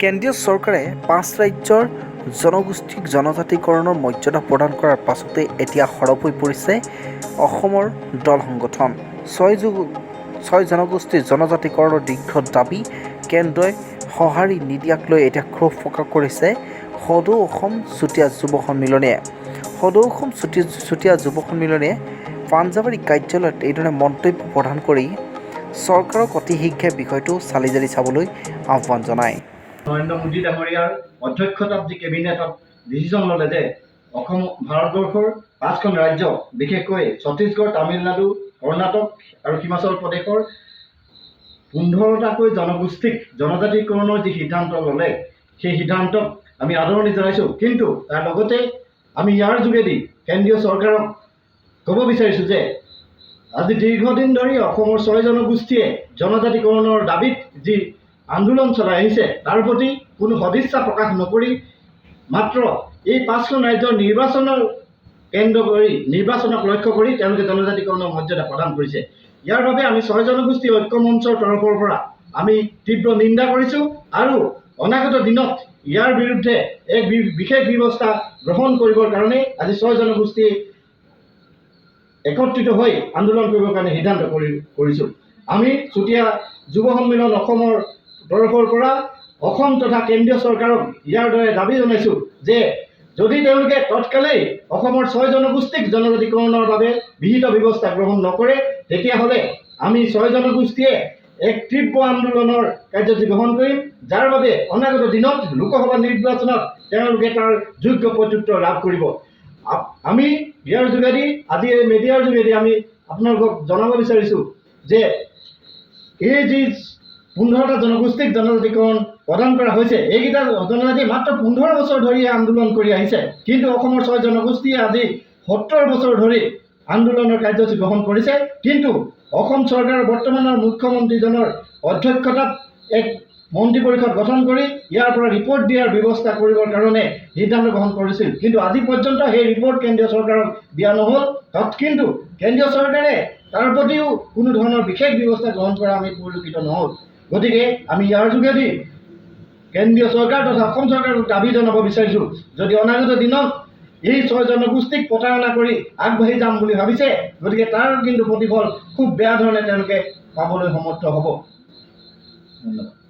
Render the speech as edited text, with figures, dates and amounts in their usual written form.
কেন্দ্ৰীয় চৰকাৰে 5 ৰাজ্যৰ জনগোষ্ঠীক জনজাতিকৰণৰ মৰ্যাদা প্ৰদান কৰাৰ পাছতে এতিয়া সৰব হৈ পৰিছে অসমৰ দল সংগঠন। 6 জনগোষ্ঠীৰ জনজাতিকৰণৰ দীৰ্ঘ দাবী কেন্দ্ৰই সঁহাৰি নিদিয়াক লৈ এতিয়া ক্ষোভ প্ৰকাশ কৰিছে সদৌ অসম চুতীয়া যুৱ সন্মিলনীয়ে। সদৌ অসম চুতীয়া যুৱ সন্মিলনীয়ে পাঞ্জাবাৰী কাৰ্যালয়ত এইদৰে মন্তব্য প্ৰদান কৰি চৰকাৰক অতি শীঘ্ৰে বিষয়টো চালি জাৰি চাবলৈ আহ্বান জনায়। নৰেন্দ্ৰ মোদী ডাঙৰীয়াৰ অধ্যক্ষতাত যি কেবিনেটত ডিচিশ্যন ল'লে যে অসম, ভাৰতবৰ্ষৰ 5খন ৰাজ্য, বিশেষকৈ ছত্তীশগড়, তামিলনাডু, কৰ্ণাটক আৰু হিমাচল প্ৰদেশৰ 15টাকৈ জনগোষ্ঠীক জনজাতিকৰণৰ যি সিদ্ধান্ত ল'লে, সেই সিদ্ধান্তক আমি আদৰণি জনাইছোঁ। কিন্তু তাৰ লগতে আমি ইয়াৰ যোগেদি কেন্দ্ৰীয় চৰকাৰক ক'ব বিচাৰিছোঁ যে আজি দীৰ্ঘদিন ধৰি অসমৰ 6 জনগোষ্ঠীয়ে জনজাতিকৰণৰ দাবীত যি আন্দোলন চলাই আহিছে, তাৰ প্ৰতি কোনো সদিচ্ছা প্ৰকাশ নকৰি মাত্ৰ এই 5খন ৰাজ্যৰ নিৰ্বাচনৰ কেন্দ্ৰ কৰি, নিৰ্বাচনক লক্ষ্য কৰি তেওঁলোকে জনজাতিকৰণৰ মৰ্যাদা প্ৰদান কৰিছে। ইয়াৰ বাবে আমি 6 জনগোষ্ঠী ঐক্য মঞ্চৰ তৰফৰ পৰা আমি তীব্ৰ নিন্দা কৰিছোঁ আৰু অনাগত দিনত ইয়াৰ বিৰুদ্ধে এক বিশেষ ব্যৱস্থা গ্ৰহণ কৰিবৰ কাৰণে আজি 6 জনগোষ্ঠী একত্ৰিত হৈ আন্দোলন কৰিবৰ কাৰণে সিদ্ধান্ত কৰিছোঁ। আমি চুতীয়া যুৱ সন্মিলন অসমৰ তৰফৰ পৰা অসম তথা কেন্দ্ৰীয় চৰকাৰক ইয়াৰ দৰে দাবী জনাইছোঁ যে যদি তেওঁলোকে তৎকালেই অসমৰ 6 জনগোষ্ঠীক জনজাতিকৰণৰ বাবে বিহিত ব্যৱস্থা গ্ৰহণ নকৰে, তেতিয়াহ'লে আমি 6 জনগোষ্ঠীয়ে এক তীব্ৰ আন্দোলনৰ কাৰ্যসূচী গ্ৰহণ কৰিম, যাৰ বাবে অনাগত দিনত লোকসভা নিৰ্বাচনত তেওঁলোকে তাৰ যোগ্য প্ৰত্যুত্তৰ লাভ কৰিব। আমি ইয়াৰ যোগেদি, আজি এই মিডিয়াৰ যোগেদি আমি আপোনালোকক জনাব বিচাৰিছোঁ যে এই যি 15টা জনগোষ্ঠীক জনজাতিকৰণ প্ৰদান কৰা হৈছে, এইকেইটা জনজাতি মাত্ৰ 15 বছৰ ধৰি আন্দোলন কৰি আহিছে। কিন্তু অসমৰ 6 জনগোষ্ঠীয়ে আজি 70 বছৰ ধৰি আন্দোলনৰ কাৰ্যসূচী গ্ৰহণ কৰিছে। কিন্তু অসম চৰকাৰৰ বৰ্তমানৰ মুখ্যমন্ত্ৰীজনৰ অধ্যক্ষতাত এক মন্ত্ৰী পৰিষদ গঠন কৰি ইয়াৰ পৰা ৰিপৰ্ট দিয়াৰ ব্যৱস্থা কৰিবৰ কাৰণে সিদ্ধান্ত গ্ৰহণ কৰিছিল। কিন্তু আজি পৰ্যন্ত সেই ৰিপৰ্ট কেন্দ্ৰীয় চৰকাৰক দিয়া নহ'ল। তাত কিন্তু কেন্দ্ৰীয় চৰকাৰে তাৰ প্ৰতিও কোনো ধৰণৰ বিশেষ ব্যৱস্থা গ্ৰহণ কৰা আমি পৰিলক্ষিত নহ'ল। গতিকে আমি ইয়াৰ যোগেদি কেন্দ্ৰীয় চৰকাৰ তথা অসম চৰকাৰক দাবী জনাব বিচাৰিছোঁ, যদি অনাগত দিনত এই 6 জনগোষ্ঠীক প্ৰতাৰণা কৰি আগবাঢ়ি যাম বুলি ভাবিছে, গতিকে তাৰ কিন্তু প্ৰতিফল খুব বেয়া ধৰণে তেওঁলোকে পাবলৈ সমৰ্থ হ'ব। ধন্যবাদ।